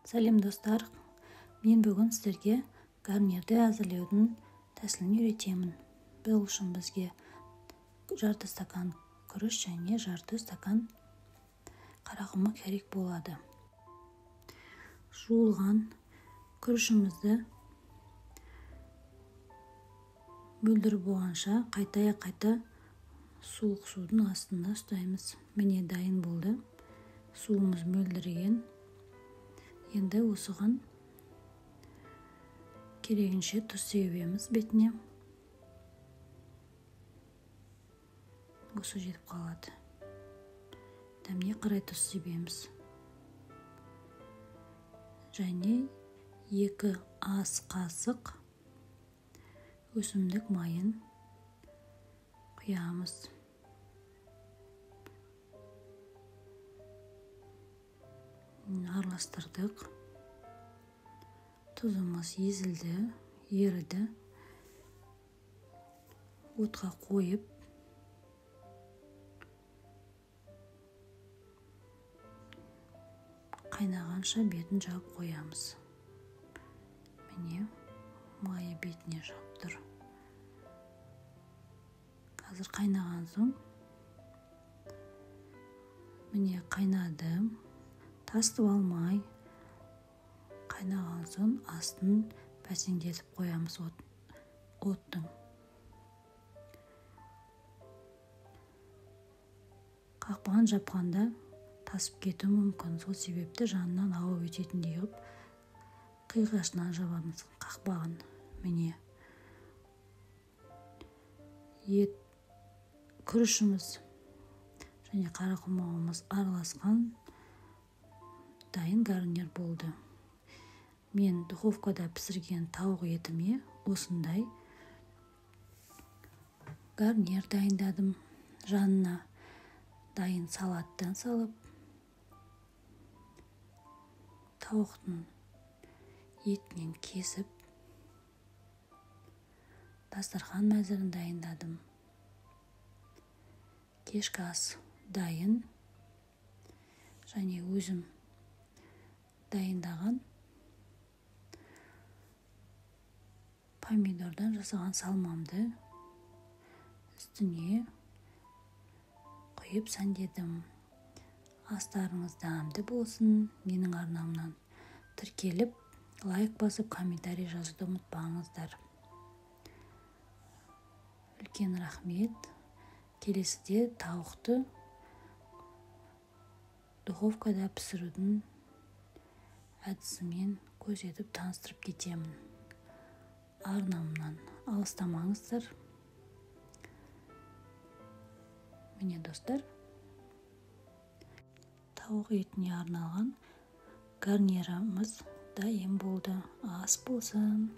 Сәлем достар, мен бүгін сіздерге гарнирді әзірлеудің тәсілін үйретемін. Бұл үшін бізге жарты стакан күріш және жарты стакан қарақұмық керек болады. Жуылған күрішімізді мөлдір болғанша қайта-қайта суық судың астында ұстаймыз. Міне дайын болды. Суымыз мөлдіреген. Енді осыған керегінше тұз себеміз бетіне. Осы жетіп қалады. Дәміне қарай тұз себеміз. Және 2 ас қасық өсімдік майын құямыз. Араластырдық. Тұзымыз езілді, еріді. Отқа қойып, қайнағанша бетін жауып қоямыз. Міне, майы бетіне шығып тұр. Қазір қайнаған соң, міне қайнады. Тасытып алмай, қайнаған соң астын бәсеңдетіп қоямыз оттың. Қақпағын жапқанда тасып кетуі мүмкін. Сол себепті жанынан ауа өтетіндей қылып қиғашынан жабамыз қақпағын. Міне ет күрішіміз және қарақұмығымыз араласқан дайын гарнир болды. Мен духовкада пісірген тауық етіме осындай гарнир дайындадым. Жанына дайын салаттан салып, тауықтың етінен кесіп, дастархан мәзірін дайындадым. Кешкі ас дайын. Және өзім дайындаған помидордан жасаған салмамды үстіне құйып сәндедім. Астарыңыз дәмді болсын. Менің арнамнан тіркеліп, лайк басып, комментарий жазуды ұмытпаңыздар. Үлкен рахмет. Келесіде тауықты духовкада пісірудің әдісімен көрсетіп таныстырып кетемін. Арнамнан алыстамаңыздар. Міне достар, тауық етіне арналған гарниріміз дайын болды. Ас болсын.